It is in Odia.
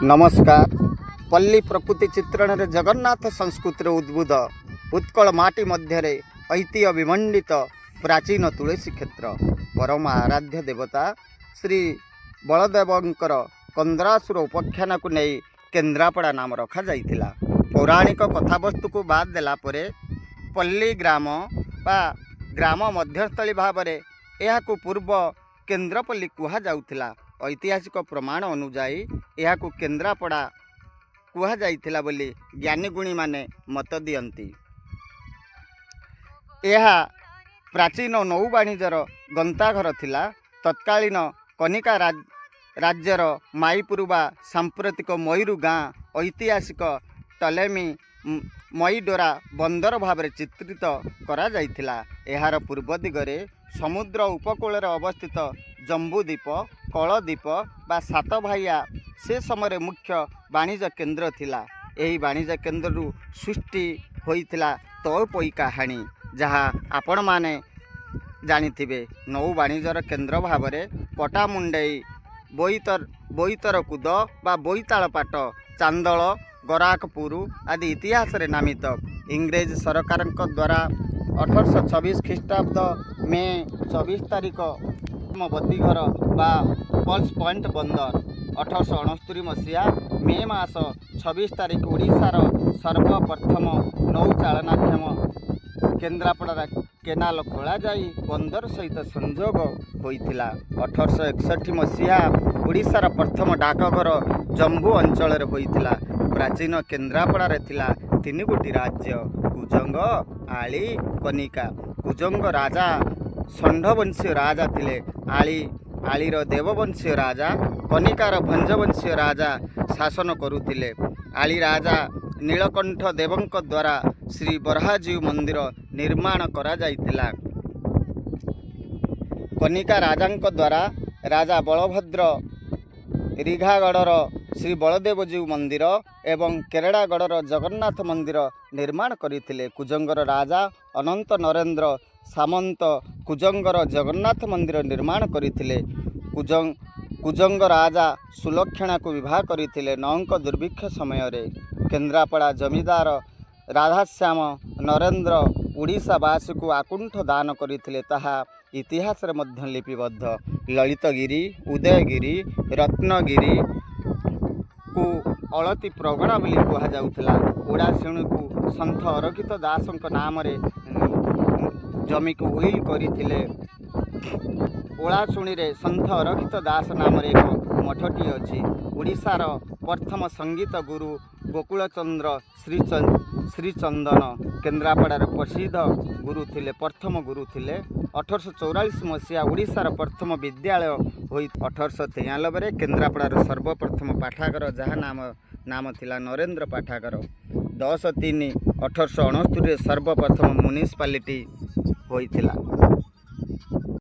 ନମସ୍କାର। ପଲ୍ଲୀ ପ୍ରକୃତି ଚିତ୍ରଣରେ ଜଗନ୍ନାଥ ସଂସ୍କୃତିର ଉଦ୍ବୁଦ୍ଧ ଉତ୍କଳ ମାଟି ମଧ୍ୟରେ ଐତିହ୍ୟ ବିମଣ୍ଡିତ ପ୍ରାଚୀନ ତୁଳସୀ କ୍ଷେତ୍ର। ପରମ ଆରାଧ୍ୟ ଦେବତା ଶ୍ରୀ ବଳଦେବଙ୍କର କନ୍ଦରାସୁର ଉପାଖ୍ୟାନକୁ ନେଇ କେନ୍ଦ୍ରାପଡ଼ା ନାମ ରଖାଯାଇଥିଲା। ପୌରାଣିକ କଥାବସ୍ତୁକୁ ବାଦ ଦେଲା ପରେ ପଲ୍ଲୀ ଗ୍ରାମ ବା ଗ୍ରାମ ମଧ୍ୟସ୍ଥଳୀ ଭାବରେ ଏହାକୁ ପୂର୍ବ କେନ୍ଦ୍ରପଲ୍ଲୀ କୁହାଯାଉଥିଲା। ଐତିହାସିକ ପ୍ରମାଣ ଅନୁଯାୟୀ ଏହାକୁ କେନ୍ଦ୍ରାପଡ଼ା କୁହାଯାଇଥିଲା ବୋଲି ଜ୍ଞାନୀଗୁଣୀମାନେ ମତ ଦିଅନ୍ତି। ଏହା ପ୍ରାଚୀନ ନୌବାଣିଜ୍ୟର ଗନ୍ତାଘର ଥିଲା। ତତ୍କାଳୀନ କନିକା ରାଜ୍ୟର ମାଇପୁର ବା ସାମ୍ପ୍ରତିକ ମୟୂରୁ ଗାଁ ଐତିହାସିକ ଟଲେମି ମଇଡୋରା ବନ୍ଦର ଭାବରେ ଚିତ୍ରିତ କରାଯାଇଥିଲା। ଏହାର ପୂର୍ବ ଦିଗରେ ସମୁଦ୍ର ଉପକୂଳରେ ଅବସ୍ଥିତ ଜମ୍ବୁଦ୍ୱୀପ, କଳଦ୍ୱୀପ ବା ସାତଭାଇଆ ସେ ସମୟରେ ମୁଖ୍ୟ ବାଣିଜ୍ୟ କେନ୍ଦ୍ର ଥିଲା। ଏହି ବାଣିଜ୍ୟ କେନ୍ଦ୍ରରୁ ସୃଷ୍ଟି ହୋଇଥିଲା ତଅପୋଇ କାହାଣୀ, ଯାହା ଆପଣମାନେ ଜାଣିଥିବେ। ନୌ ବାଣିଜ୍ୟର କେନ୍ଦ୍ର ଭାବରେ ପଟ୍ଟାମୁଣ୍ଡେଇ, ବୋଇତରକୁଦ ବା ବୋଇତାଳପାଟ, ଚାନ୍ଦଳ, ଗରାଖପୁର ଆଦି ଇତିହାସରେ ନାମିତ। ଇଂରେଜ ସରକାରଙ୍କ ଦ୍ୱାରା 1826 ଖ୍ରୀଷ୍ଟାବ୍ଦ ମେ 24 ତାରିଖ ବତୀଘର ବା ପଲ୍ସ ପଏଣ୍ଟ ବନ୍ଦର। 1869 ମସିହା ମେ ମାସ 26 ତାରିଖ ଓଡ଼ିଶାର ସର୍ବପ୍ରଥମ ନୌଚାଳନାକ୍ଷମ କେନ୍ଦ୍ରାପଡ଼ାର କେନାଲ ଖୋଳାଯାଇ ବନ୍ଦର ସହିତ ସଂଯୋଗ ହୋଇଥିଲା। 1861 ମସିହା ଓଡ଼ିଶାର ପ୍ରଥମ ଡାକଘର ଜମ୍ବୁ ଅଞ୍ଚଳରେ ହୋଇଥିଲା। ପ୍ରାଚୀନ କେନ୍ଦ୍ରାପଡ଼ାରେ ଥିଲା ତିନି ଗୋଟି ରାଜ୍ୟ: କୁଜଙ୍ଗ, ଆଳି, କନିକା। କୁଜଙ୍ଗ ରାଜା ଷଣ୍ଢବଂଶୀୟ ରାଜା ଥିଲେ। ଆଳିର ଦେବବଂଶୀୟ ରାଜା, କନିକାର ଭଞ୍ଜବଂଶୀୟ ରାଜା ଶାସନ କରୁଥିଲେ। ଆଳି ରାଜା ନୀଳକଣ୍ଠ ଦେବଙ୍କ ଦ୍ୱାରା ଶ୍ରୀ ବରାହଜୀଉ ମନ୍ଦିର ନିର୍ମାଣ କରାଯାଇଥିଲା। କନିକା ରାଜାଙ୍କ ଦ୍ୱାରା ରାଜା ବଳଭଦ୍ର ରିଘାଗଡ଼ର ଶ୍ରୀ ବଳଦେବଜୀଉ ମନ୍ଦିର ଏବଂ କେରେଡ଼ାଗଡ଼ର ଜଗନ୍ନାଥ ମନ୍ଦିର ନିର୍ମାଣ କରିଥିଲେ। କୁଜଙ୍ଗର ରାଜା ଅନନ୍ତ ନରେନ୍ଦ୍ର ସାମନ୍ତ କୁଜଙ୍ଗର ଜଗନ୍ନାଥ ମନ୍ଦିର ନିର୍ମାଣ କରିଥିଲେ। କୁଜଙ୍ଗ ରାଜା ସୁଲକ୍ଷଣାକୁ ବିବାହ କରିଥିଲେ ନଅଙ୍କ ଦୁର୍ଭିକ୍ଷ ସମୟରେ। କେନ୍ଦ୍ରାପଡ଼ା ଜମିଦାର ରାଧାଶ୍ୟାମ ନରେନ୍ଦ୍ର ଓଡ଼ିଶାବାସୀକୁ ଆକୁଣ୍ଠ ଦାନ କରିଥିଲେ, ତାହା ଇତିହାସରେ ମଧ୍ୟ ଲିପିବଦ୍ଧ। ଲଳିତଗିରି, ଉଦୟଗିରି, ରତ୍ନଗିରିକୁ ଅଳତି ପ୍ରଗଣା ବୋଲି କୁହାଯାଉଥିଲା। ଓଡ଼ାଶୁଣୀକୁ ସନ୍ଥ ଅରକ୍ଷିତ ଦାସଙ୍କ ନାମରେ ଜମିକୁ will କରିଥିଲେ। ଓଳାଶୁଣୀରେ ସନ୍ଥ ଅରକ୍ଷିତ ଦାସ ନାମରେ ଏକ ମଠଟିଏ ଅଛି। ଓଡ଼ିଶାର ପ୍ରଥମ ସଙ୍ଗୀତ ଗୁରୁ ଗୋକୁଳଚନ୍ଦ୍ର ଶ୍ରୀଚନ୍ଦନ କେନ୍ଦ୍ରାପଡ଼ାର ପ୍ରସିଦ୍ଧ ଗୁରୁ ଥିଲେ, ପ୍ରଥମ ଗୁରୁ ଥିଲେ। 1844 ମସିହା ଓଡ଼ିଶାର ପ୍ରଥମ ବିଦ୍ୟାଳୟ ହୋଇ। 1893ରେ କେନ୍ଦ୍ରାପଡ଼ାର ସର୍ବପ୍ରଥମ ପାଠାଗାର, ଯାହା ନାମ ଥିଲା ନରେନ୍ଦ୍ର ପାଠାଗାର। 10/3/1869ରେ ସର୍ବପ୍ରଥମ ମ୍ୟୁନିସିପାଲିଟି ହୋଇଥିଲା।